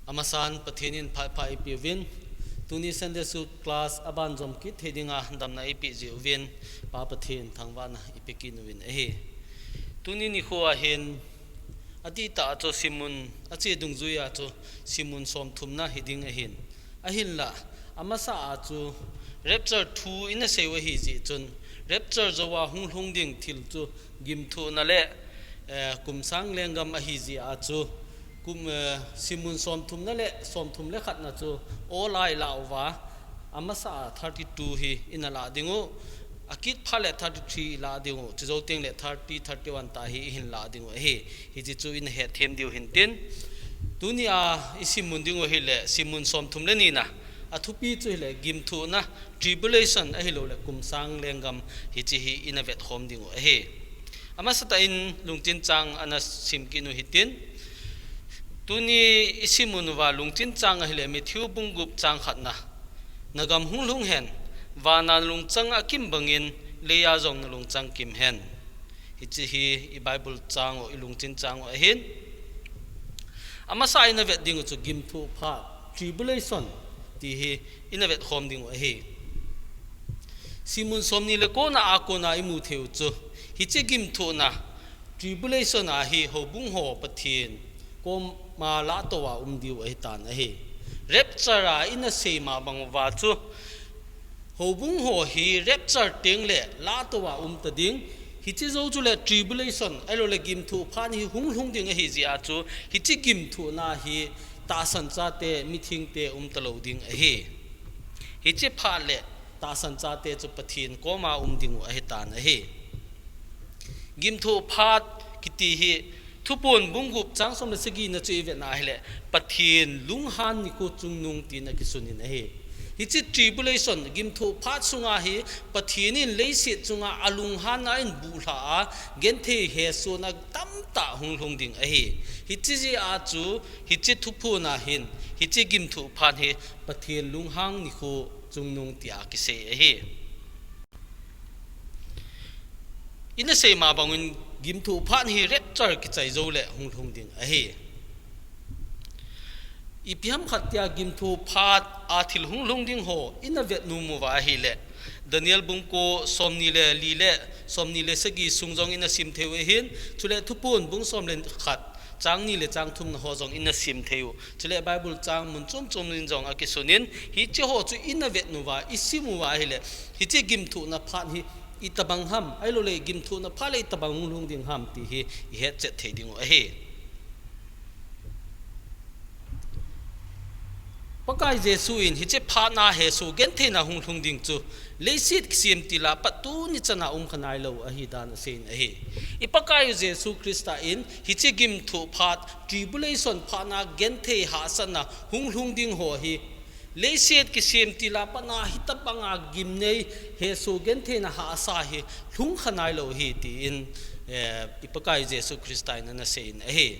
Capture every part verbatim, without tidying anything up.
Amasan Pathen in phat pha ipi uvin, tuni Sunday School class aban jom kit thei dinga damna ipi ji uvin, Pa Pathen thangvahna ipi kit uvin ahi. Tuni nikho ahin, ati ta chu simun, ache dungjui a chu simun som thumna hiding ahin. Ahinla, amasa a chu rapture thu ina sei u ahi ji chun, rapture jou a hung lhung ding thil chu gimthuhna le, eh, kum sang lenggam ahi ji a chu, kum, eh, simun som thumna le, som thum le khatna chu, all a i la uva, amasa a thirty-two hi ina la ding u, akit pha le thirty-three i la ding u, chujou teng le thirty, thirty-one ta hi i hin la ding u ahi. Hichi chu ina hethem diu hin tin. Tuni a i simun ding u hi le, simun som thum le nina. Athupi chu hi le, gimthuhna, tribulation ahi lo le, kum sang lenggam hichi hi ina vet khom ding u ahi. Amasa ta in lungchin chang ana sim kit u hi tin. Tuni i simun uva lungchin chang ahi le, Matthew bung gup chang khatna. Na gam hung lhung hen, vana lungchang akim bangin, leiya jong na lungchang kim hen. Hichi hi i Bible chang u, i lungchin chang u ahin. Amasa ina vet ding u chu gimthuh phat, tribulation, ti hi ina vet khom ding u ahi. Simun som ni le kona a kona i mu thei u chu, hichi gimthuhna, tribulation a hi houbung ho Pathen koma lahtou a um diu ahi tan ahi. Rapture a ina sei ma bang uva chu, houbung ho hi rapture teng le lahtou a um ta ding, hichi jou chu le tribulation, ahi lo le gimthuh phat hi hung lhung ding ahi ji a chu, hichi gimthuhna hi tahsan chate, mithengte um ta lo ding ahi. Hichi phat le tahsan chate chu Pathen koma um ding u ahi tan ahi. Gimthuh phat kiti hi Thuphon bung gup chang som le sagi na chu i vet na hi le, Pathen lunghan nikho chungnung tina kisun in ahi. Hichi tribulation, gimthuh phat sunga hi Pathen in leiset chunga alunghanna in buhlha a, genthei hesona tamtah hung lhung ding ahi. Hichi ji a chu, hichi thuphon a hin, hichi gimthuh phat hi Pathen lunghang nikho chungnung tia kisei ahi. Ina sei ma bangin gimthuh phat hi rapture kichai jou le hung lhung ding ahi. Ipi ham khat tia gimthuh phat a thil hung lhung ding ho ina vet nom uva ahi le, Daniel bung ko som ni le li le som ni le sagi sung jong ina sim thei u ahin, chule Thuphon bung som le khat, chang ni le chang thum na ho jong ina sim thei u. Chule Bible chang mun chom chom in jong akisun in, hichi ho chu ina vet nom uva, i sim uva ahi le, hichi gimthuhna phat hi itabang ham, ahi lo le gimthuhna phat le itabang hung lhung ding ham ti hi i hetchet thei ding u ahi. Pakai Jesu in hichi phat na heso genthei na hung lhung ding chu, leiset kisem til a pat tuni chan a um kha nai lo ahi dan asei in ahi. I Pakai Jesu Christa in hichi gimthuh phat, tribulation phat na genthei hahsatna hung lhung ding ho hi, leiset kisem til a pat na hitabang a gimnei heso genthei na hahsa hi lhung kha nai lo hi ti in, eh, i Pakai Jesu Christa in ana sei in ahi.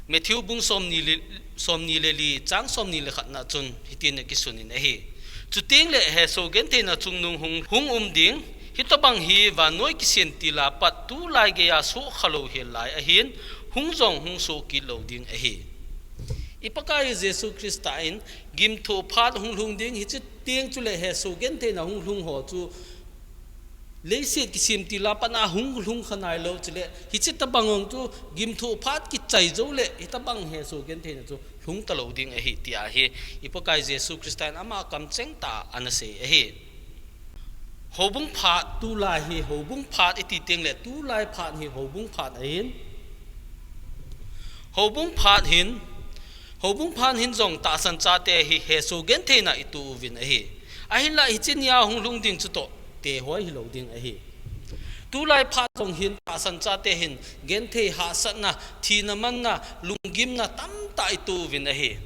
Matthew bung som ni le, som ni le li, chang som ni le khat na chun, hitin akisun in ahi. Chuteng le heso genthei na chungnung hung, hung um ding, hitabang hi vannoi kisem til a pat tulai gei a soh kha lo hel lai ahin, hung jong hung soh kit lo ding ahi. I Pakai Jesu Christa in gimthuh phat hung lhung ding, hichi teng chule heso genthei na hung lhung ho chu, leiset kisem til a pat na hung lhung kha nai lo chule, hichi tabang hung chu gimthuh phat kichai jou le, hitabang heso genthei na chu lhung ta lo ding ahi tia hi, i Pakai Jesu Christa in ama kamcheng ta ana sei ahi. Houbung phat tulai hi, houbung phat iti teng le, tulai phat hi houbung phat ahin. Houbung phat hin, houbung phat hin jong tahsan chate hi heso genthei na i to uvin ahi. Ahinla hichi nia hung lhung ding chu toh, tehoi hi lo ding ahi. Tulai phat jong hin tahsan chate hin genthei hahsatna, thina manna, lunggimna tamtah i to uvin ahi.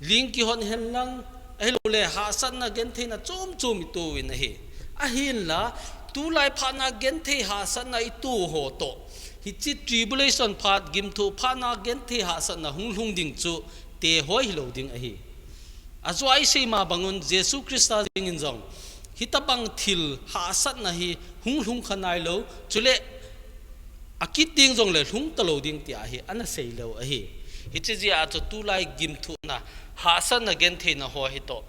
Ling kihot hen lang, ahi lo le hahsatna genthei na chom chom i to uvin ahi. Ahinla, tulai phat na genthei hahsatna i to ho toh, hichi tribulation phat, gimthuh phat na genthei hahsatna hung lhung ding chu tehoi hi lo ding ahi. Ajou a i sei ma bang un Jesu Christa jeng in jong, hitabang thil hahsatna hi hung lhung kha nai lo, chule akit ding jong le lhung ta lo ding tia hi ana sei lou ahi. Hiche jeh a chu tulai gimthohna, hahsatna gentheina ho hi toh,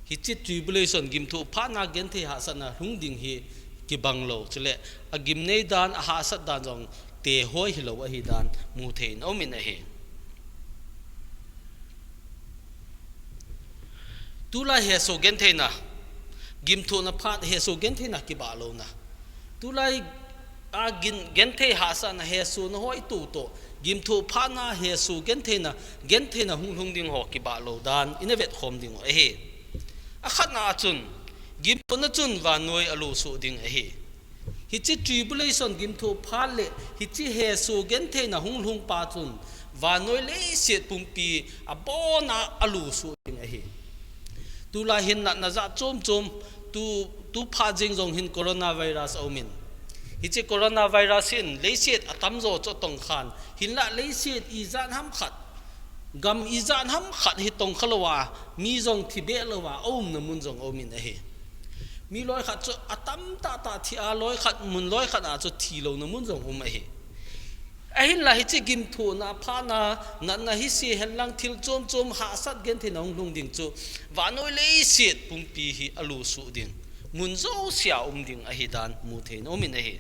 hiche tribulation gimthoh phatna genthei hahsatna hung ding hi kibang lou. Chule agimnei dan, ahahsat dan jong tehoi hilou ahi dan mu thei in aumin ahi. Tulai hesoh gentheina, gimthohna phat hesoh gentheina kibah louna. Tulai a gin, genthei hahsatna hesohna ho itoh toh, gimthoh phatna hesoh gentheina, gentheina hung lhung ding ho kibah lou dan ina vetkhom diu ahi. Akhatna a chun, gimthohna chun vannoi alusuh ding ahi. Hiche tribulation gimthoh phat le, hiche hesoh gentheina hung lhung pa chun, vannoi leiset pumpi abona alusuh ding ahi. Tulai hin natna jat chom chom, tu, tu phat jeng jong hin coronavirus aumin. Hiche coronavirus hin leiset atamjo chu atongkhan, hinlah leiset ijat ham khat, gam ijat ham khat hi tongkha louva, mi jong thi beh louva aumna mun jong aumin ahi. Mi loikhat chu atam tahtah thi a, loikhat, mun loikhat a chu thi louna mun jong um ahi. Ahinlah hiche gimthohna phatna, natna hise henlang thil chom chom hahsat gentheina hung lhung ding chu, vannoi leiset pumpi hi alusuh ding, mun jousea um ding ahi dan mu thei in aumin ahi.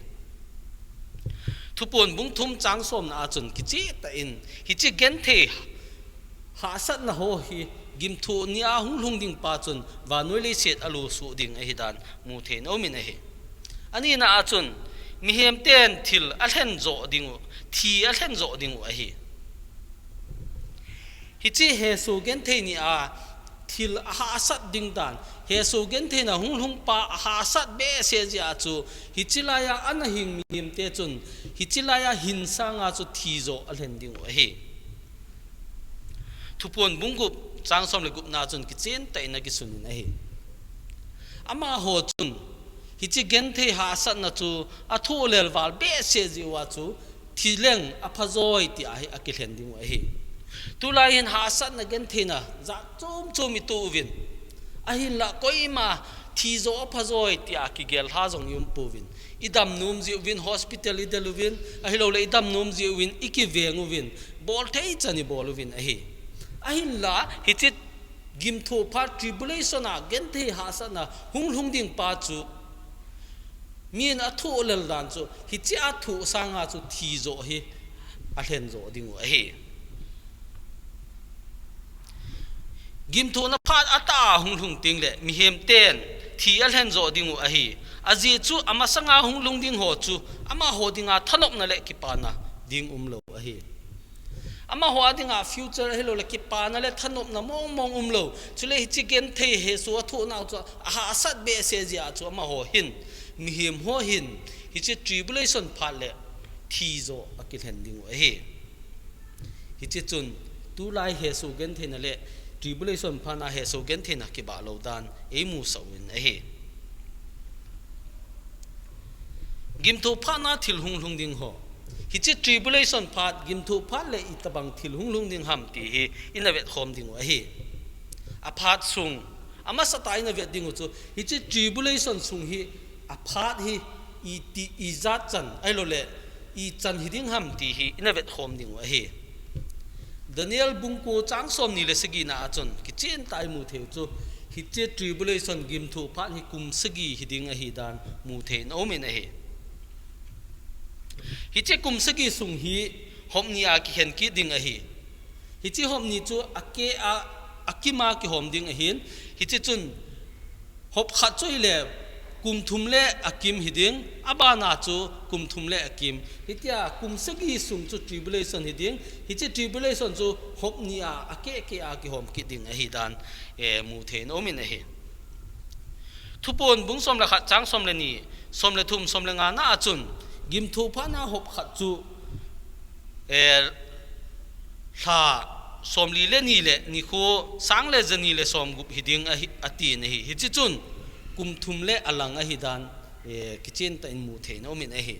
Thuphon bung thum chang somna a chun kicheh tah in, hiche genthei hahsatna ho hi gimthoh nia hung lhung ding pa chun vannoi leiset alusuh ding ahi dan mu thei in aumin ahi. Anina a chun, mihem ten thil alhen joh diu, thi alhen joh diu ahi. Hiche hesoh genthei nia thil ahahsat ding dan, hesoh gentheina hung lhung pa ahahsat behseh jeh a chu, hiche laiya ana hing mihem te chun, hiche laiya hin sanga chu thi joh alhen diu ahi. Thuphon bung gup chang som le gupna chun kichen tah in akisun in ahi. Amaho chun, hiche genthei hahsatna chu athoh lel val behseh jeh uva chu, thi leng apha joi tia hi akilhen diu ahi. Tulai hin hahsatna gentheina jat chom chom itoh uvin. Ahinlah koima thi joh apha joi tia kigel lha jong i um pouvin. I dam nom jeh uvin, hospital i del uvin, ahilouleh i dam nom jeh uvin, i kiveng uvin, bol thei chan i bol uvin ahi. Ahinlah, hiche gimthoh phat tribulation a genthei hahsatna hung lhung ding pa chu, min athoh lel dan chu, hiche athoh sanga chu thi joh hi alhen joh diu ahi. Gimthohna phat atah a hung lhung teng le, mihem ten thi alhen joh diu ahi. Ajeh chu amasanga hung lhung ding ho chu, amaho dinga thanopna le kipana ding umlou ahi. Amaho a dinga future ahilouleh kipana le thanopna mong mong umlou. Chule hiche genthei hesoh athoh nau chu ahahsat behseh jeh a chu amaho hin, mihem ho hin, hiche tribulation phat le thi joh akilhen diu ahi. Hiche chun, tulai hesoh gentheina le tribulation phatna hesoh gentheina kibah lou dan eimusah uvin ahi. Gimthoh phatna thil hung lhung ding ho. Hiche tribulation phat, gimthoh phat le itobang thil hung lhung ding ham ti hi ina vetkhom diu ahi. Aphat sung, amasatah a ina vet diu chu, hiche tribulation sung hi, aphat hi iti, ijat chan, ahilouleh, ichan hiding ham ti hi ina vetkhom diu ahi. Daniel bung ko chang somni le sagina a chun, kichen tah a imu theiu chu, hiche tribulation gimthoh phat hi kum sagi hiding ahi dan mu thei in aumin ahi. Hiche kum sagi sung hi hop ni a kikhen kit ding ahi. Hiche hop ni chu akeh a, akim a kihom ding ahin, hiche chun hop khat chu hile kum thum le akim hiding, abana chu kum thum le akim. Hitia kum sagi sung chu tribulation hiding, hiche tribulation chu hop ni a akeh keh a kihom kit ding ahi dan, eh, mu thei in aumin ahi. Thuphon bung som le khat chang som le ni, som le thum, som le ngana a chun, gimthoh phatna hop khat chu, eh, lha somli le ni le nikho sang le jani le somgup hiding ahi, atin ahi. Hiche chun kum thum le alang ahi dan, eh, kichen tah in mu thei in aumin ahi.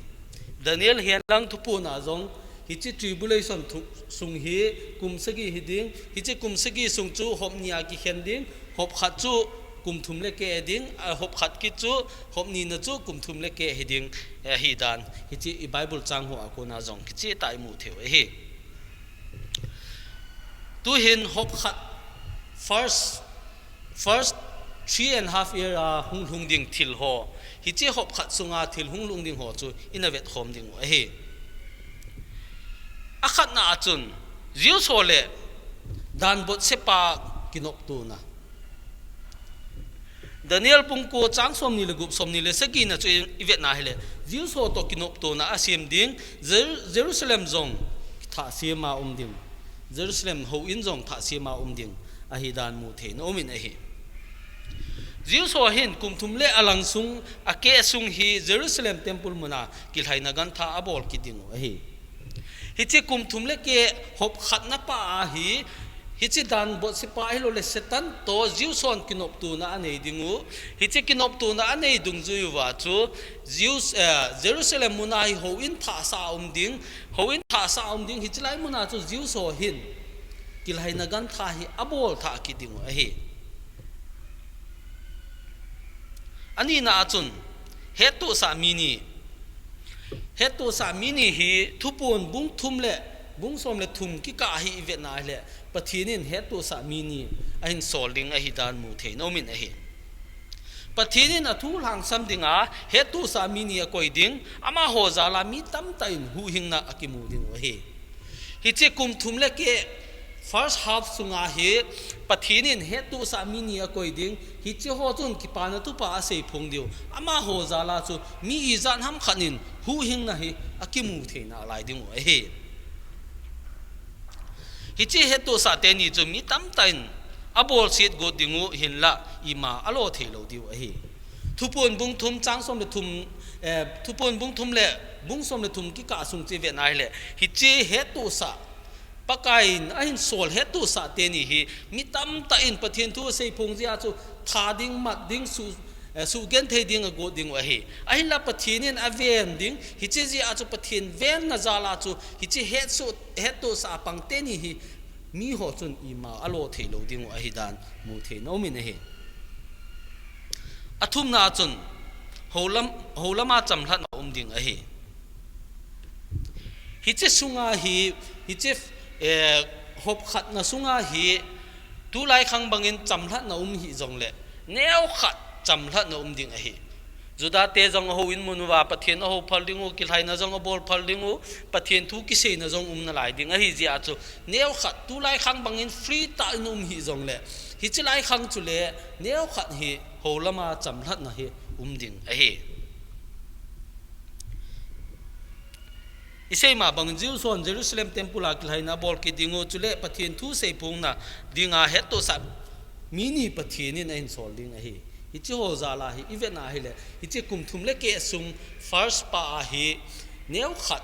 Daniel hihen lang thuphon a jong, hiche tribulation thu, sung hi kum sagi hiding, hiche kum sagi sung chu hop ni a kikhen ding, hop khat chu kum thum le keh ding, a, hop khat kit chu, hop nina chu kum thum le keh hiding, eh, ahi dan, hiche i Bible chang ho a kona jong kichen tah a imu theiu ahi. Tuhin hop khat, first, first three and half year a hung lhung ding thil ho, hiche hop khat sunga thil hung lhung ding ho chu ina vetkhom ding u ahi. Akhatna a chun, Jews ho le dan botsepa kinoptona. Daniel bung ko chang somni le gup, somni le sagina chu i, i vetna hile, Jews ho toh kinoptona a sem ding, Jer-, Jerusalem jong thah sema um ding, Jerusalem houin jong thah sema um ding ahi dan mu theina umin ahi. Jews ho hin kum thum le alang sung, akeh sung hi Jerusalem temple muna kilhaina gantha abol kit ding u ahi. Hiche kum thum le keh hop khatna pa a hi, hiche dan botsepa hilou le Satan toh Jews hon kinoptona anei ding u. Hiche kinoptona anei dungjui uva chu Jews, eh, Jerusalem muna hi houin thahsa a um ding, houin thahsa a um ding, hiche lai muna chu Jews ho hin kilhaina gantha hi abol thah kit ding u ahi. Anina a chun, hettohsah mi ni. Hettohsah mi ni hi Thuphon bung thum le bung som le thum kikah hi i vetna hile, Pathen in hettohsah mi ni ahin sol ding ahi dan mu theina umin ahi. Pathen in athu lhangsam dinga hettohsah mi ni akoi ding, amaho jala mi tamtah in huhhingna akimu ding u ahi. Hiche kum thum le keh first half sunga hi Pathen in hettohsah mi ni akoi ding, hiche ho chun kipana thupha aseiphong diu, amaho jala chu mi ijat ham khat in huhhingna hi akimu theina lai ding u ahi. Hiche hettohsah teni chu mi tamtah in abolset got ding u hinla ima alo theilou diu ahi. Thuphon bung thum chang som le thum, eh, Thuphon bung thum le bung som le thum kikah sung chu i vetna hile, hiche hettohsah, Pakai in ahin sol hettohsah teni hi mi tamtah in Pathen thu aseiphong jeh a chu tha ding, mat ding, su, eh, sugenthei ding agot ding u ahi. Ahinla Pathen in aven ding, hiche jeh a chu Pathen venna jala chu hiche hetso-, hettohsah a pang teni hi miho chun ima alo theilou ding u ahi dan mu theina umin ahi. Athumna a chun, houlam, houlama chamlhatna um ding ahi. Hiche sunga hi, hiche, eh, hop khatna sunga hi, tulai khang bangin chamlhatna um hih jongle, neokhat chamlhatna um ding ahi. Juda te jong ahouin mun uva Pathen ahou phal ding u, kilhaina jong abol phal ding u, Pathen thu kiseina jong um nalai ding ahi jeh a chu, neokhat tulai khang bangin free tah in um hih jongle, hiche lai khang chule neokhat hi houlama chamlhatna hi um ding ahi. I seima bang Jews hon Jerusalem temple a kilhaina abol kit ding u, chule Pathen thu seiphongna dinga hettohsah mi ni Pathen in ahin sol ding ahi. Hiche ho jala hi i vetna hile, hiche kum thum le keh sung first pa a hi neokhat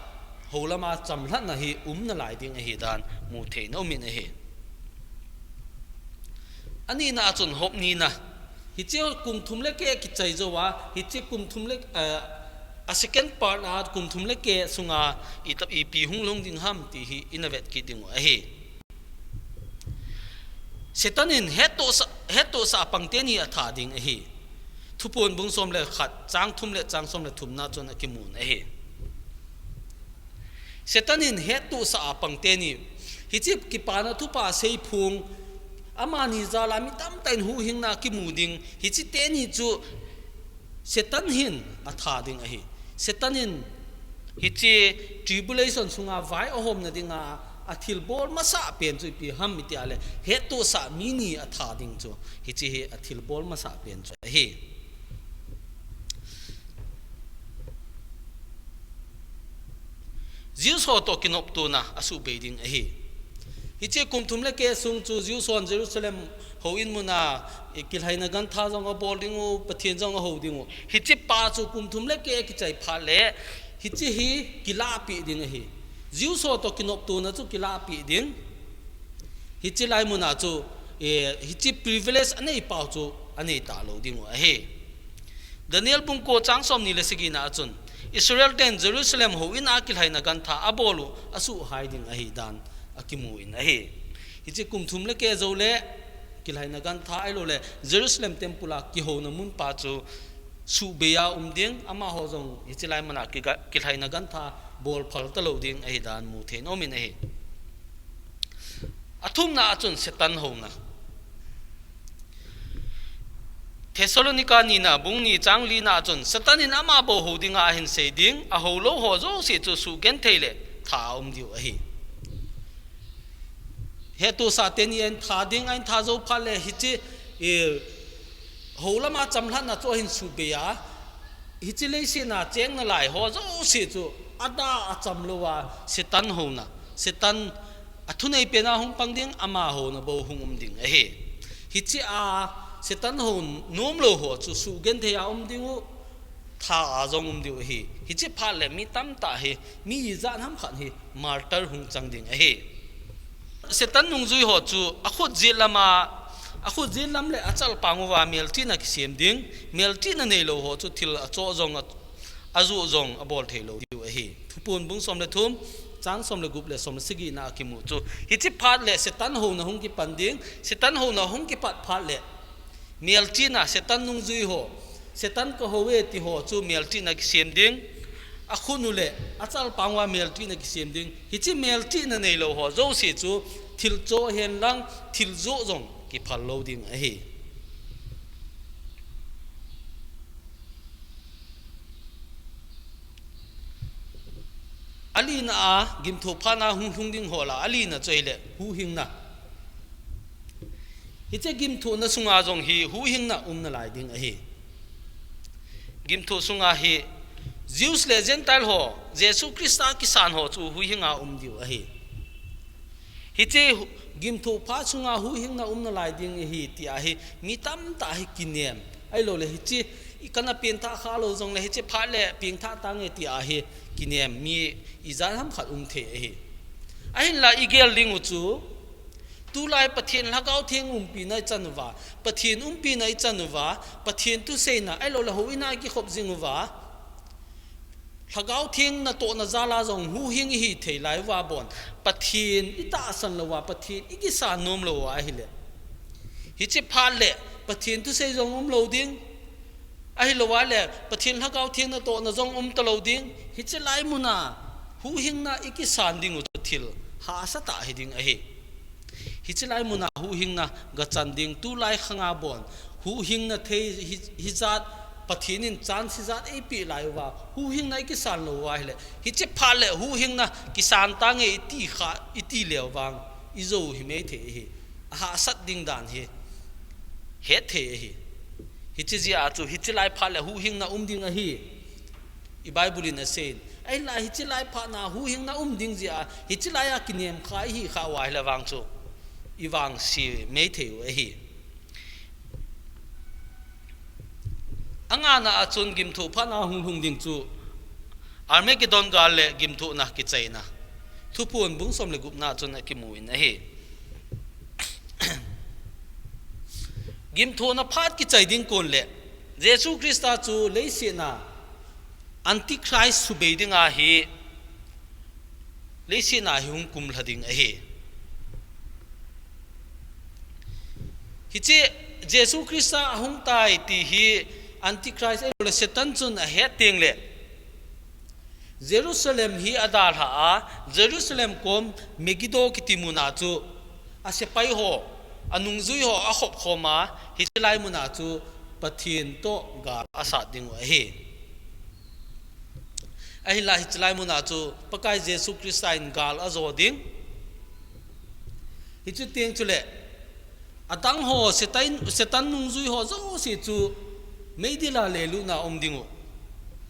houlama chamlhatna hi um nalai ding ahi dan mu theina umin ahi. Anina a chun hop nina. Hiche kum thum le keh kichai jou a, hiche kum thum le, eh, a second part a kum thum le keh sunga i ta, ipi hung lhung ding ham ti hi ina vet kit ding u ahi. Satan in hettohsah, hettohsah a pang teni atha ding ahi. Thuphon bung som le khat, chang thum le chang som le thumna chun akimun ahi. Satan in hettohsah a pang teni, hiche kipana thupha seiphong, amani jala mi tamtah in huhhingna kimu ding, hiche teni chu Satan hin atha ding ahi. Satan in hiche tribulation sunga vai ahomna dinga athilbol masah pen chu ipi ham iti a le, hettohsah mi ni atha ding chu, hiche hi athilbol masah pen chu ahi. Jews ho toh kinoptona asuhbei ding ahi. Hiche kum thum le keh sung chu Jews hon Jerusalem houin muna, eh, kilhaina gantha jong abol ding u, Pathen jong ahou ding u. Hiche pa chu kum thum le keh kichai phat le, hiche hi kilahpeh ding ahi. Jews ho toh kinoptona chu kilahpeh ding. Hiche lai muna chu, eh, hiche privilege anei pau chu anei talou ding u ahi. Daniel bung ko chang somni le sagina a chun, Israel ten Jerusalem houin a kilhaina gantha abol u asuhhai ding ahi dan akimu in ahi. Hiche kum thum le keh jou le, kilhaina gantha ahilou le, Jerusalem temple a kihouna mun pa chu suhbei a um ding, amaho jong hiche lai muna kiga-, kilhaina gantha bol phal talou ding ahi dan mu theina umin ahi. Athumna achun Satan houna. Thessalonica nina bung ni chang lina achun Satan in ama bou hou dinga ahin sei ding, ahou lou ho jouse chu sugenthei le tha a um diu ahi. Hettohsah teni ahin tha ding, ahin tha jou phat le hiche, eh, hou lama chamlhatna chu ahin subei a, hiche leiset a cheng nalai ho jouse chu ada acham louva Satan houna, Satan athunei pena hung pang ding, ama houna bou hung um ding ahi. Hiche a Satan hou nom lou ho chu sugenthei a um diu, tha a jong um diu ahi. Hiche phat le mi tamtah hi, mi ijat ham khat hi martyr hung chang ding ahi. Satan nungjui ho chu akhut jet lama, akhut jet lam le achalpang uva melchihna kisem ding, melchihna neilou ho chu thil achoh jong a, ajoh jong abol thei lou diu ahi. Thuphon bung som le thum, chang som le gup le som le sagi na akimu chu. Hiche phat le Satan houna hung kipan ding, Satan houna hung kipat phat le melchihna, Satan nungjui ho, Satan kahou e ti ho chu melchihna kisem ding, akhut u le achalpang uva melchihna kisem ding. Hiche melchihna neilou ho jouse chu thil choh hen lang, thil joh jong kiphal lou ding ahi. Alina a gimthoh phatna hung lhung ding ho lah a alina chu ahile huhhingna. Hiche gimthohna sunga jong hi huhhingna um nalai ding ahi. Gimthoh sunga hi Jews le Gentile ho, Jesu Christa kisan ho chu huhhinga um diu ahi. Hiche hu-, gimthoh phat sunga huhhingna um nalai ding ahi tia hi mi tamtah hi kinem. Ahilou le hiche i kana pengthah kha lou jong le hiche phat le pengthah tange tia hi kinem mi ijat ham khat um thei ahi. Ahinla igel ding u chu, tulai Pathen Lhagao Theng umpina ichan uva, Pathen umpina ichan uva, Pathen thuseina ahilou le houin a ikikhop jing uva, Lhagao Theng natohna jal a jong huhhing ihi thei lai uva bon, Pathen itahsan lou uva, Pathen ikisan nom lou uva ahile, hiche phat le Pathen thusei jong um lou ding, ahilou le Pathen Lhagao Theng natohna jong um talou ding. Hiche lai muna huhhingna ikisan ding u chu thil hahsa tah hiding ahi. Hiche lai muna huhhingna gachan ding, tulai khanga bon huhhingna thei hi, hijat, Pathen in chance hijat eipeh lai uva, huhhingna ikisan lou uva ahile, hiche phat le huhhingna kisan tange iti kha, iti leu vang, ijou himei thei ahi. Ahahsat ding dan hi het thei ahi. Hiche jeh a chu hiche lai phat le huhhingna um ding ahi. I Bible in asei. Ahinla hiche lai phatna huhhingna um ding jeh a, hiche lai a kinem kha ihi kha uva ahile vang chu, ivangse mei thei u ahi. Angana achun gimthoh phatna hung lhung ding chu Armageddon gal le gimthohna kichaina. Thuphon bung som le gupna achun akimu in ahi. Gimthohna phat kichai ding kon le Jesu Christa chu leiset a Antichrist subei dinga hi leiset a hi hung kumlha ding ahi. Hiche Jesu Christa ahung tai ti hi Antichrist ahilou le Satan chun ahet teng le Jerusalem hi adalha a, Jerusalem kom Megiddo kiti muna chu asepai ho, anungjui ho akhop khom a, hiche lai muna chu Pathen toh gal asat ding u ahi. Ahinla hiche lai muna chu Pakai Jesu Christa in gal ajo ding. Hichu teng chule, adang ho Satan, Satan nungjui ho jouse chu meidil a lelutna um ding u.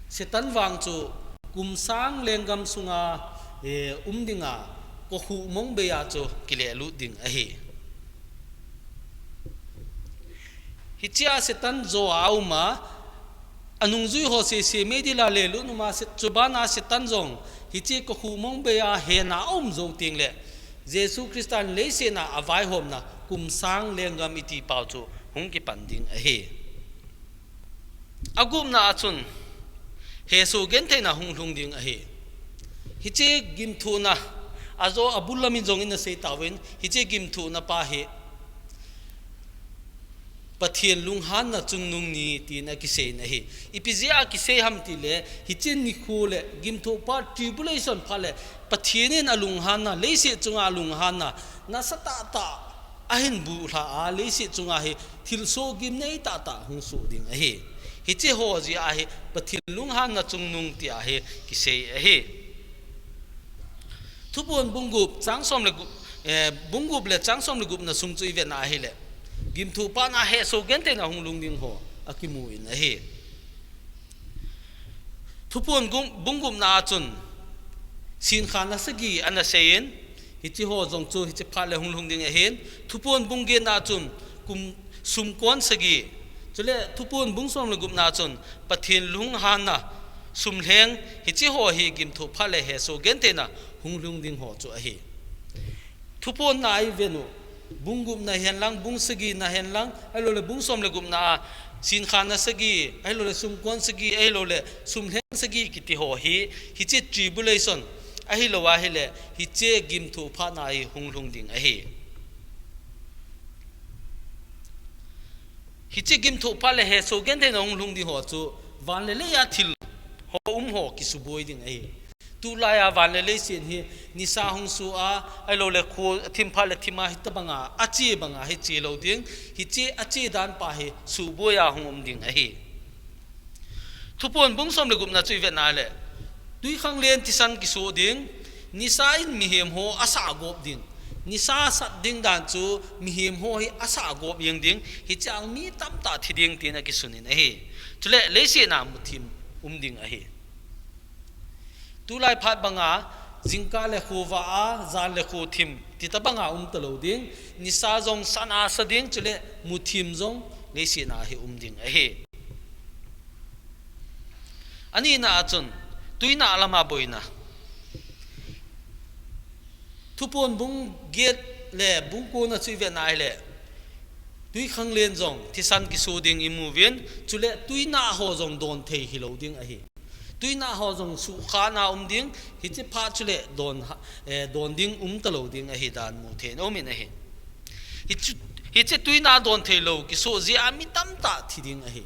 Satan vang chu kum sang lenggam sunga, eh, um dinga, kokhuh mong bei a chu kilelut ding ahi. Hichea Satan jo a um a, anungjui ho sese meidil a lelut um a, se-, chubana Satan jong hiche kokhuh mong bei a hena aum jou teng le, Jesu Christa in leiset a avaihomna kum sang lenggam iti pau chu hung kipan ding ahi. Agupna achun, hesoh gentheina hung lhung ding ahi. Hiche gimthohna, ajo abul lam in jong ina sei tauvin, hiche gimthohna pa hi, Pathen lunghanna chungnung ni tin akisei in ahi. Ipi jeh a kisei ham tile, hiche nikho le gimthoh phat tribulation phat le Pathen in alunghanna leiset chunga alunghanna nasatah tah ahin bulha a leiset chunga hi thilsoh gimnei tah tah hung soh ding ahi. Hiche ho jeh a hi Pathen lunghanna chungnung tia hi kisei ahi. Thuphon bung gup chang som le gup, eh, bung gup le chang som le gupna sung chu ivet na ahile, gimthoh phat na hesoh genthei na hunglhung ding ho akimu in ahi. Thuphon bung gupna a chun sinkha na sagi ana sei in, hiche ho jong chu hiche phat le hunglhung ding ahin. Thuphon bung get na chun kum sumkon sagi, chule Thuphon bung som le gupna chun Pathen lunghanna, sumlheng, hiche ho hi gimthoh phat le hesoh genthei na hunglhung ding ho chu ahi. Thuphon na ivet u, bung gupna hen lang, bung sagi na hen lang, ahilou le bung som le gupna a sinkha na sagi, ahilou le sumkon sagi, ahilou le sumlheng sagi kiti ho hi, hiche tribulation, ahilou ahile hiche gimthoh phat na hi hunglhung ding ahi. Hiche gimthoh phat le hesoh genthei na hunglhung ding ho chu van le lei a thil ho um ho kisuboi ding ahi. Tulai a van le leiset hi nisa hung soh a, ahilou le kho thim phat le thim a hitabang a, ache bang a hi che lou ding, hiche ache dan pa hi suboi a hung um ding ahi. Thuphon bung som le gupna chu ivet na le, twikhanglen thisan kisoh ding, nisa in mihem ho asah gop ding, nisa sat ding dan chu mihem ho hi asah gop jeng ding, hiche a mi tamtah thi ding tin akisun in ahi. Chule leiset na muthim um ding ahi. Tulai phat bang a, jingkah le khovah a, jan le khothim, titabang a um talou ding, nisa jong san a sa ding, chule muthim jong leiset na hi um ding ahi. Ani na a chun, tuina lam a boina. Thuphon bung get le bung ko na chu ivet na ahile, twikhanglen jong thisan kisoh ding imu uvin, chule tuina ho jong don thei hilou ding ahi. Tuina ho jong sukha na um ding, hiche phat chule don ha, eh, don ding um talou ding ahi dan mu thei in um in ahi. Hiche, hiche tuina don thei lou kisoh jeh a mi tamtah thi ding ahi.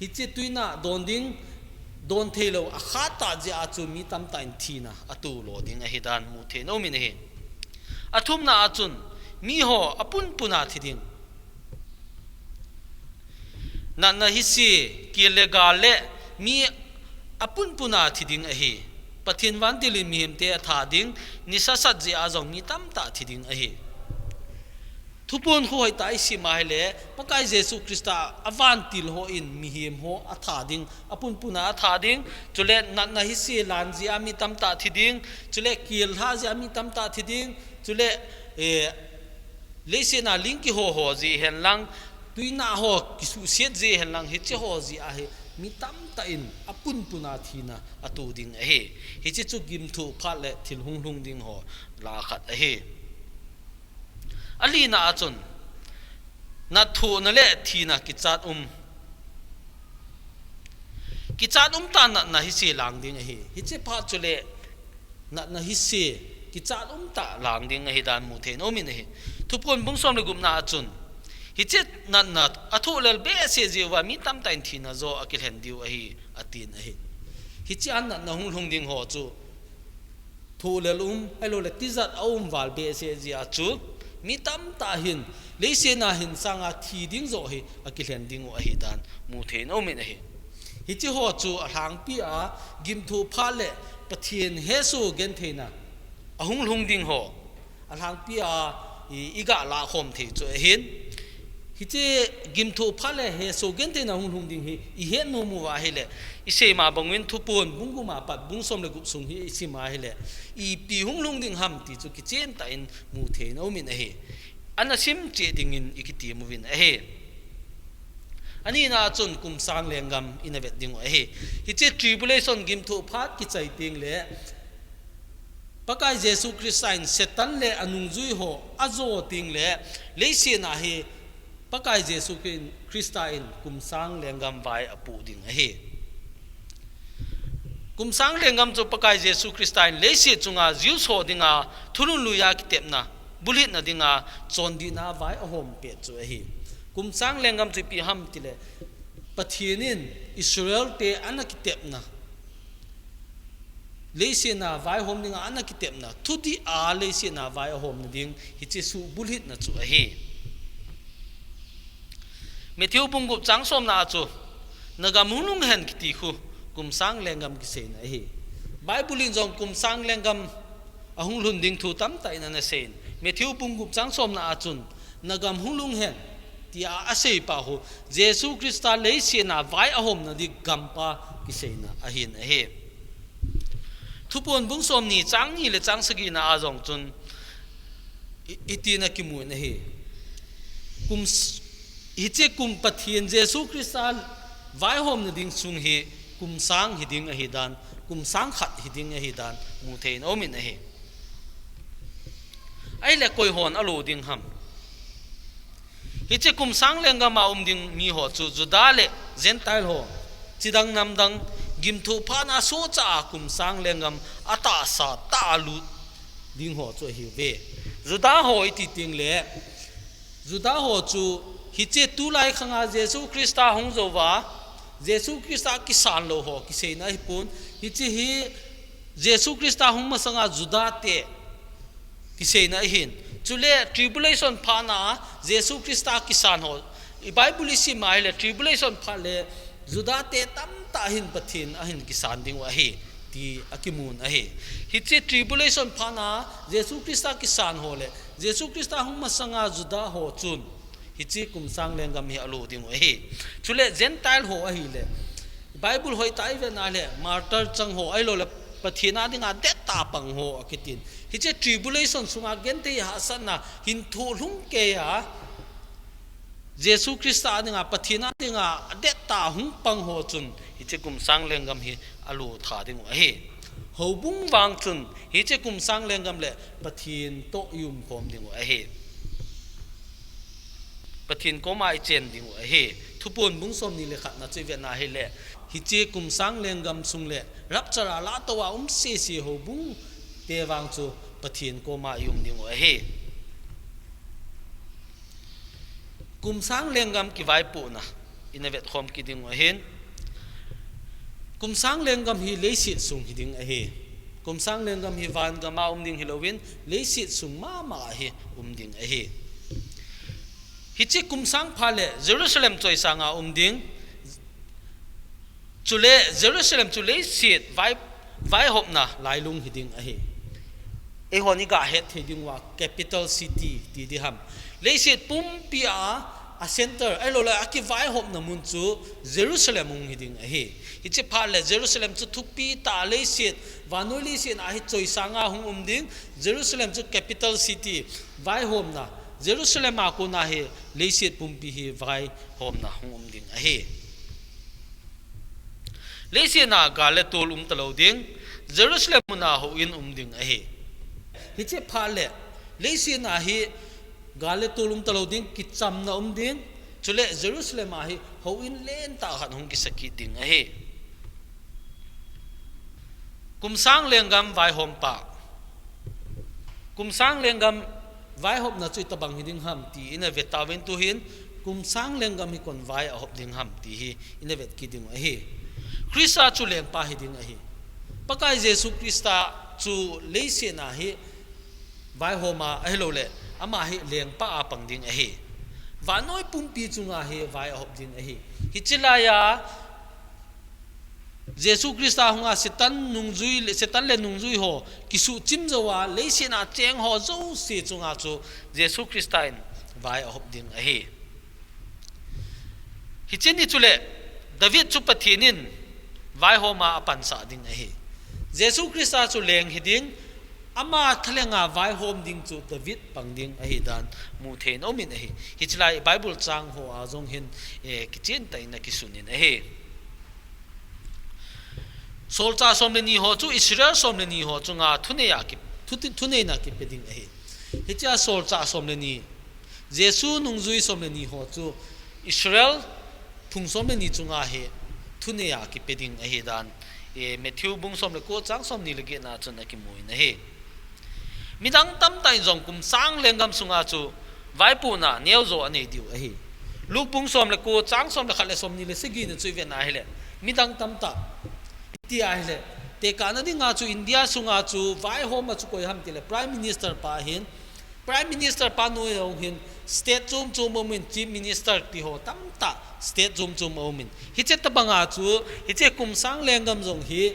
Hiche tuina don ding, don thei lou akhat tah jeh a chu mi tamtah in thina ato lo ding ahi dan mu thei in um in ahi. Athumna a chun mi ho apunpun a thi ding. Natna hise, kel le gal le mi apunpun a thi ding ahi. Pathen vantil in mihem te atha ding, nisa sat jeh a jong mi tamtah thi ding ahi. Thuphon khu hoitah a isim a ahile, Pakai Jesu Christa a vantil ho in mihem ho atha ding, apunpun a atha ding, chule natna hise lan jeh a mi tamtah thi ding, chule kel lha jeh a mi tamtah thi ding, chule, eh, leiset na ling kiho ho jeh hen lang, tuina ho kisuhset jeh hen lang, hiche ho jeh a hi mi tamtah in apunpun a thina ato ding ahi. Hiche chu gimthoh phat le thil hunglhung ding ho lah a khat ahi. Alina a chun, natna le thina kichat um. Kichat um tah natna hise lang ding ahi. Hiche phat chule natna hise kichat um tah lang ding ahi dan mu thei in um in ahi. Thuphon bung som le gupna a chun, hiche natna athoh lel behseh jeh uva mi tamtah in thina joh akilhen diu ahi, atin ahi. Hiche a natna hunglhung ding ho chu thoh lel um, ahilou le tijat a um val behseh jeh a chu mi tamtah hin leiset na hin sang a thi ding joh hi akilhen ding u ahi dan mu thei in um in ahi. Hiche ho chu alhangpi a gimthoh phat le Pathen hesoh genthei na ahunglhung ding ho, alhangpi a i, iga lah khom thei chu ahin. Hiche gimthoh phat le hesoh genthei na hunglhung ding hi ihet nom uva ahile, isei ma bang uvin Thuphon bung gup a pat bung som le gup sung hi isim a ahile, ipi hunglhung ding ham ti chu kichen tah in mu thei in um in ahi. Ana sim cheh ding in ikitem uvin ahi. Anina a chun kum sang lenggam ina vet ding u ahi. Hiche tribulation gimthoh phat kichai teng le, Pakai Jesu Christa in Satan le anungjui ho ajo teng le, leiset na hi Pakai Jesu Christa in kum sang lenggam vai apoh ding ahi. Kum sang lenggam chu Pakai Jesu Christa in leiset chunga Jews ho dinga thulhun lui a kitepna, bulhitna dinga chondihna vai ahom pet chu ahi. Kum sang lenggam chu ipi ham tile, Pathen in Israel te ana kitepna, leiset a vaihom dinga ana kitepna, thudih a leiset a vai ahomna ding, hiche subulhitna chu ahi. Matthew bung gup chang somna a chu, "Na gam hung lhung hen," kiti khu, kum sang lenggam kiseina ahi. Bible in jong kum sang lenggam ahung lhun ding thu tamtah in ana seiyin. Matthew bung gup chang somna a chun, "Na gam hung lhung hen," tia asei pa khu, Jesu Christa leiset a vai ahomna ding gampa kiseina ahin ahi. Thuphon bung somni chang ni le chang sagi na a jong chun, i-, itina kimun ahi. Kum s-, hiche kum Pathen Jesu Christa vaihomna ding sung hi kum sang hiding ahi dan, kum sang khat hiding ahi dan, mu thei in aumin ahi. Ahile koi hon alo ding ham? Hiche kum sang lenggam a um ding mi ho chu Juda le Gentile ho, chidang namdang, gimthoh phatna sohcha a kum sang lenggam atahsa tah a lut ding ho chu ahiuve. Juda ho iti teng le, Juda ho chu hiche tulai khang a Jesu Christa hung jou va, Jesu Christa kisan lou ho kiseina ahipon, hiche hi Jesu Christa hung masang a Juda te kiseina ahin. Chule tribulation phatna a Jesu Christa kisan ho, i Bible isim a ahile tribulation phat le Juda te tamtah hin Pathen ahin kisan ding u ahi, ti akimun ahi. Hiche tribulation phatna a Jesu Christa kisan ho le Jesu Christa hung masang a Juda ho chun hiche kum sang lenggam hi alo ding u ahi. Chule Gentile ho ahile, Bible hoitah a ivet na le, martyr chang ho, ahilou le, Pathen a dinga dettah pang ho akitin. Hiche tribulation sunga genthei hahsatna hin thoh lhung kei a, Jesu Christa a dinga, Pathen a dinga dettah hung pang ho chun, hiche kum sang lenggam hi alo tha ding u ahi. Houbung vang chun, hiche kum sang lenggam le Pathen toh i umkhom ding u ahi. Pathen koma i chen ding u ahi. Thuphon bung somni le khatna chu ivet na ahile, hiche kum sang lenggam sung le rapture a latou a um sese houbung te vang chu Pathen koma i um ding u ahi. Kum sang lenggam kivaipohna ina vetkhom kit ding u ahin. Kum sang lenggam hi leiset sung hiding ahi. Kum sang lenggam hi vangam a um ding hilouvin, leiset sung mama a hi um ding ahi. Hiche kum sang phat le Jerusalem choisang a um ding. Chule Jerusalem chu leiset vai, vaihopna lailung hiding ahi. Eihon iga het thei ding uva capital city ti ding ham. Leiset pumpi a, a center, ahilou le akivaihopna mun chu Jerusalem hung hiding ahi. Hiche phat le Jerusalem chu thupi tah a leiset, vannoi leiset a hi choisang a hung um ding, Jerusalem chu capital city, vaihomna, Jerusalem a kona hi leiset pumpi hi vaihomna hung um ding ahi. Leiset a gal le tol um talou ding, Jerusalem mun a houin um ding ahi. Hiche phat le, leiset a hi gal le tol um talou ding, kichamna um ding, chule Jerusalem a hi houin lentah khat hung kisa kit ding ahi. Kum sang lenggam vaihompa. Kum sang lenggam vaihopna chu itobang hiding ham ti ina vet tauvin tuhin, kum sang lenggam hi koin vai ahop ding ham ti hi ina vet kit ding u ahi. Christa chu lengpa hiding ahi. Pakai Jesu Christa chu leiset a hi vaihom a ahilou le, ama hi lengpa a pang ding ahi. Vannoi pumpi chunga hi vai ahop ding ahi. Hiche laiya, Jesu Christa hunga Satan nungjui le, Satan le nungjui ho kisuhchim jou a, leiset a cheng ho jouse chunga chu Jesu Christa in vai ahop ding ahi. Hiche ni chule, David chu Pathen in vaihom a apansah ding ahi. Jesu Christa chu leng hiding, ama thalhenga vaihom ding chu David pang ding ahi dan mu thei in aumin ahi. Hiche lai Bible chang ho a jong hin, eh, kichen tah in akisun in ahi. Solchah som le ni ho chu Israel som le ni ho chunga thunei a ki, thu, thuneina kipe ding ahi. Hichea solchah som le ni, Jesu nungjui som le ni ho chu Israel phung som le ni chunga hi thunei a kipe ding ahi dan, eh, Matthew bung som le ko chang som ni le get na chun akimu in ahi. Midang tamtah in jong kum sang lenggam sunga chu vaipohna neojo anei diu ahi. Luke bung som le ko, chang som le khat le som ni le sagi na chu i vet na ahile, midang tamtah, ti ahile, tekahna dinga chu India sunga chu vaihom a chu koi ham tile Prime Minister pa ahin, Prime Minister pa noi a hin state chom chom a um in, Chief Minister ti ho tamtah state chom chom a um in, hiche tabanga chu, hiche kum sang lenggam jong hi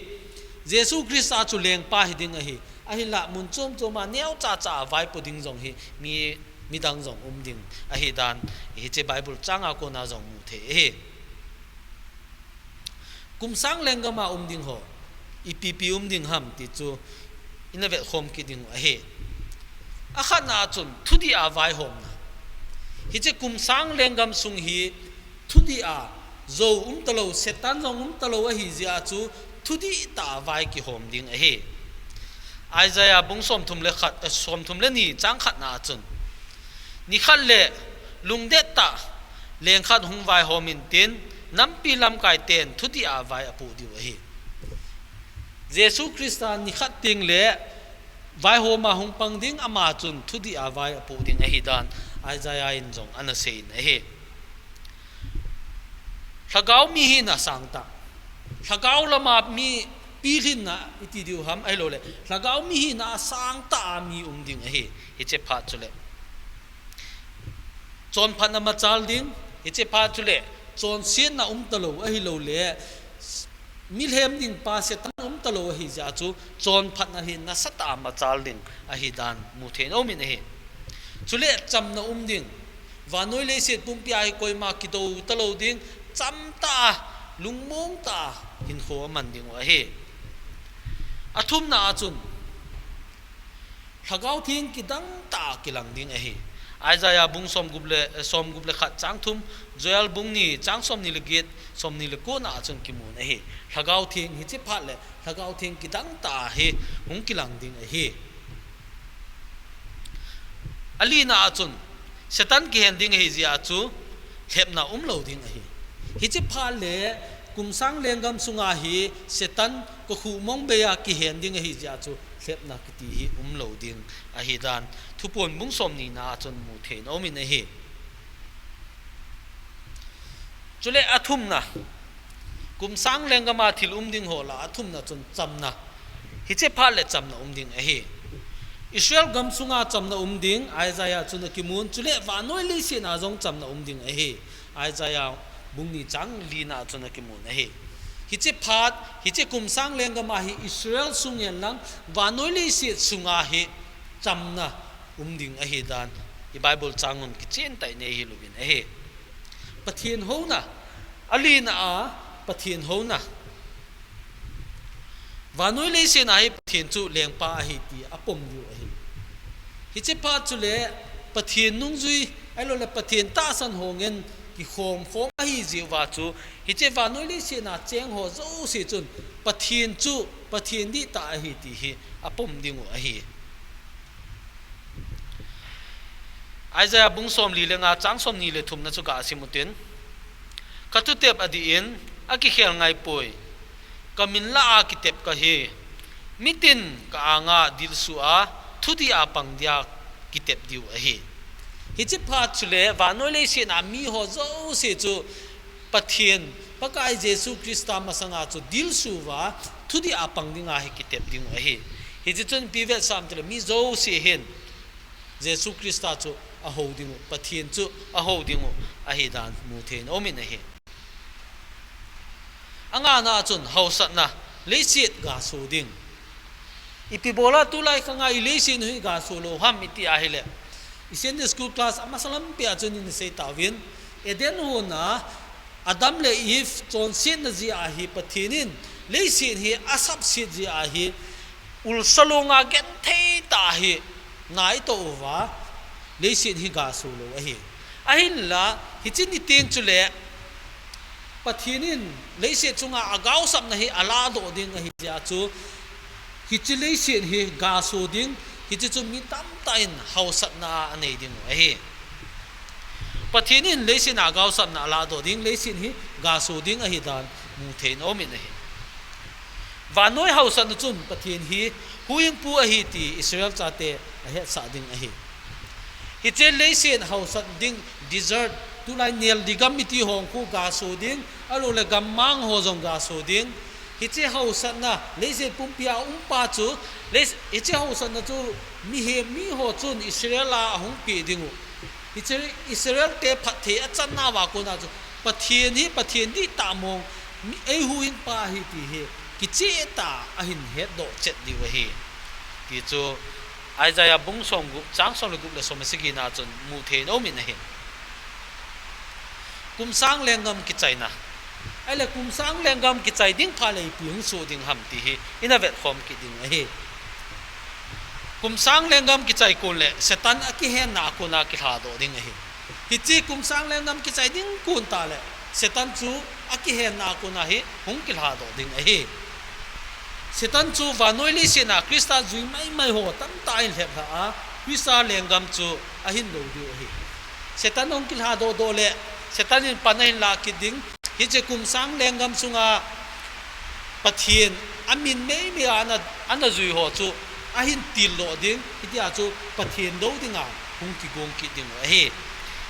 Jesu Christa chu lengpa hi ding ahi. Ahinla mun chom chom a neo cha cha a vaipo ding jong hi mi, midang jong um ding ahi dan hiche Bible chang a kona jong mu thei ahi. Kum sang lenggam a um ding ho ipi pi um ding ham ti chu ina vet khom kit ding u ahi. Akhatna a chun thudih a vaihomna. Hiche kum sang lenggam sung hi thudih a jou um talou, Satan jong um talou ahi jeh a chu thudih tah a vai kihom ding ahi. Isaiah bung som thum le khat, eh, som thum le ni chang khatna a chun, nikhat le lungdet tah leng khat hung vaihom intin, nampi lamkai ten thudih a vai apoh diu ahi. Jesu Christa nikhat teng le vaihom a hung pang ding, ama chun thudih a vai apoh ding ahi dan Isaiah in jong ana sei in ahi. Lhagao mihina sangtah. Lhagao lama mi pilhinna iti diu ham ahilou le, lhagao mihina a sangtah a mi um ding ahi. Hiche phat chule chonphatna machal ding, hiche phat chule chonsetna um talou ahilou le, milhem ding pa Satan um talou ahi jeh a chu chonphatna hi nasatah a machal ding ahi dan mu thei in um in ahi. Chule chamna um ding, vannoi leiset pumpi a hi koima kidou talou ding, chamtah a, lungmong tah a hinkho aman ding u ahi. Athumna a chun, Lhagao Theng kidang tah a kilang ding ahi. Isaiah bung som gup le, eh, som gup le khat chang thum, Joel bung ni chang som ni le get, som ni le ko na a chun kimun ahi. Lhagao Theng hiche phat le, Lhagao Theng kidang tah a hi hung kilang ding ahi. Alina a chun, Satan kihen ding ahi jeh a chu, lhepna um lou ding ahi. Hiche phat le, kum sang lenggam sunga hi Satan kokhuh mong bei a kihen ding ahi jeh a chu, lhepna kiti hi um lou ding ahi dan Thuphon bung som ni na a chun mu thei in um in ahi. Chule athumna, kum sang lenggam a thil um ding ho lah a athumna chun chamna. Hiche phat le chamna um ding ahi. Israel gam sunga chamna um ding, Isaiah chun akimun, chule vannoi leiset a jong chamna um ding ahi. Isaiah bung ni chang li na chun akimun ahi. Hiche phat, hiche kum sang lenggam a hi Israel sung hen lang, vannoi leiset sunga hi chamna um ding ahi dan i Bible chang un kichen tah in i hil uvin ahi. Pathen houna, alina a Pathen houna. Vannoi leiset a hi Pathen chu lengpa ahi ti apom diu ahi. Hiche phat chule Pathen nungjui, ahilou le Pathen tahsan ho ngen kikhom khom ahi jeh uva chu, hiche vannoi leiset a cheng ho jouse chun Pathen chu Pathen dihtah ahi ti hi apom ding u ahi. Isaiah bung som li le nga chang som ni le thum na chu ga sim utin. Ka thutep adih in, akikhel ngai poi. Ka min lah a kitep kahi. Mitin ka anga dilsu a, thudih a pang dia kitep diu ahi. Hiche phat chule, vannoi leiset a mi ho jouse chu Pathen, Pakai Jesu Christa masanga chu dilsu uva, thudih a pang dinga hi kitep ding u ahi. Hiche chun ipi vetsah ham tile mi jouse hin Jesu Christa chu ahou ding u, Pathen chu ahou ding u ahi dan mu thei in um in ahi. Angana chun hausatna, leiset gaso ding. Ipi bola tulai khanga i leiset hi gaso lou ham iti ahile, i Sunday school class amasa lampi a chun ina sei tauvin, Eden hon a Adam le Eve chonsetna jeh a hi Pathen in leiset hi asapset jeh a hi ulsa longa genthei tah a hi nai tou uva, leiset hi gaso lou ahi. Ahinla, hiche ni teng chule, Pathen in leiset chunga agaosapna hi aladoh ding ahi jeh a chu, hiche leiset hi gaso ding, hiche chu mi tamtah in hausatna anei ding u ahi. Pathen in leiset a gaosapna aladoh ding, leiset hi gaso ding ahi dan mu thei in um in ahi. Vannoi hausatna chun Pathen hi huhhingpu ahi ti Israel chate ahetsah ding ahi. Hiche leiset hausat ding desert, tulai neldi gam miti ho khu gaso ding, ahilouleh gammang ho jong gaso ding. Hiche haosatna, leiset pumpia umpa chu, lei-, hiche haosatna chu mihem miho chun Israel a ahung peh dingu. Hiche Israel te phatthei achan nauva kona chu Pathen hi Pathen dihtah mong, mi, eihuhhingpa ahi ti hi kichehtah a ahin hetdoh chet diu ahi. Ti chu Isaiah bung somgup, chang somle gup le som le sagi na chun muthei in aumin ahi. Kum sang lenggam kichaina. Ahile kum sang lenggam kichai ding phat le ipi hung soh ding ham ti hi ina vetkhom kit ding ahi. Kum sang lenggam kichai kon le Satan akihenna a kona kilhadoh ding ahi. Hiche kum sang lenggam kichai ding kon tah le Satan chu akihenna a kona hi hung kilhadoh ding ahi. Satan chu vannoi leiset a Christa jui maimai ho tamtah in lheplhah a, Christa lenggam chu ahin lou diu ahi. Satan hung kilhadoh doh le Satan in pan ahin lah kit ding. Hiche kum sang lenggam sunga Pathen amin meimei a ana, ana jui ho chu ahin tildoh ding, hitia chu Pathen lou dinga hung kigong kit dingu ahi.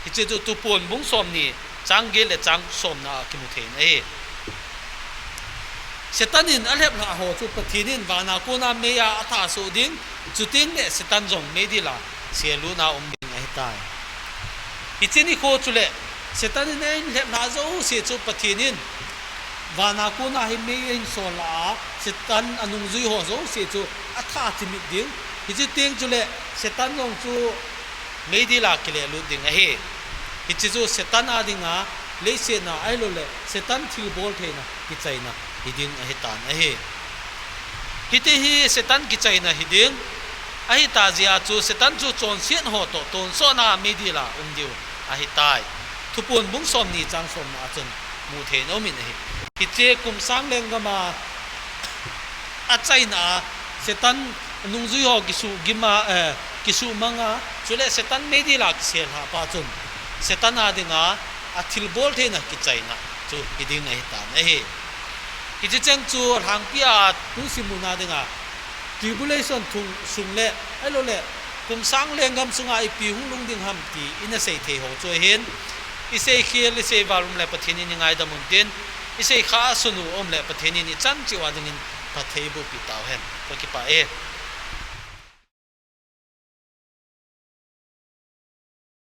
Hiche chu Thuphon bung somni, chang get le chang somna a kimu thei in ahi. Satan in alheplhah ho chu Pathen in vana kona meiya atha soh ding, chuteng le Satan jong meidil a selutna um ding ahitai. Hiche nikho chule Satan in ahin lheplhah jouse chu Pathen in vana kona hi mei ahin sol lah a, Satan anungjui ho jouse chu atha chimit ding. Hiche teng chule Satan jong chu meidil a kilelut ding ahi. Hiche chu Satan a dinga, leiset a ahilouleh Satan thilbol theina kichaina hiding ahitan ahi. Hiti hi Satan kichaina hiding ahita jeh a chu Satan chu chonset ho toh tonsot a meidil a um diu ahitai. Thuphon bung somni chang somna a chun muthei in aumin ahi. Hiche kum sang lenggam a achaina a Satan nungjui ho kisuhgim a, eh, kisuhmang a, chule Satan meidil a kiselhah pa chun Satan a dinga athilbol theina kichaina chu hiding ahitan ahi. Hiche cheng chu alhangpia lungset muna dinga tribulation thung sung le, ahilouleh kum sang lenggam sunga ipi hung lhung ding ham ti ina sei thei ho chu ahin, iseikhel, iseival um le Pathen in ingaidam untin, iseikhah sun u um le Pathen in ichan cheh uva dingin phatthei bohpeh tauhen. Kakipah e.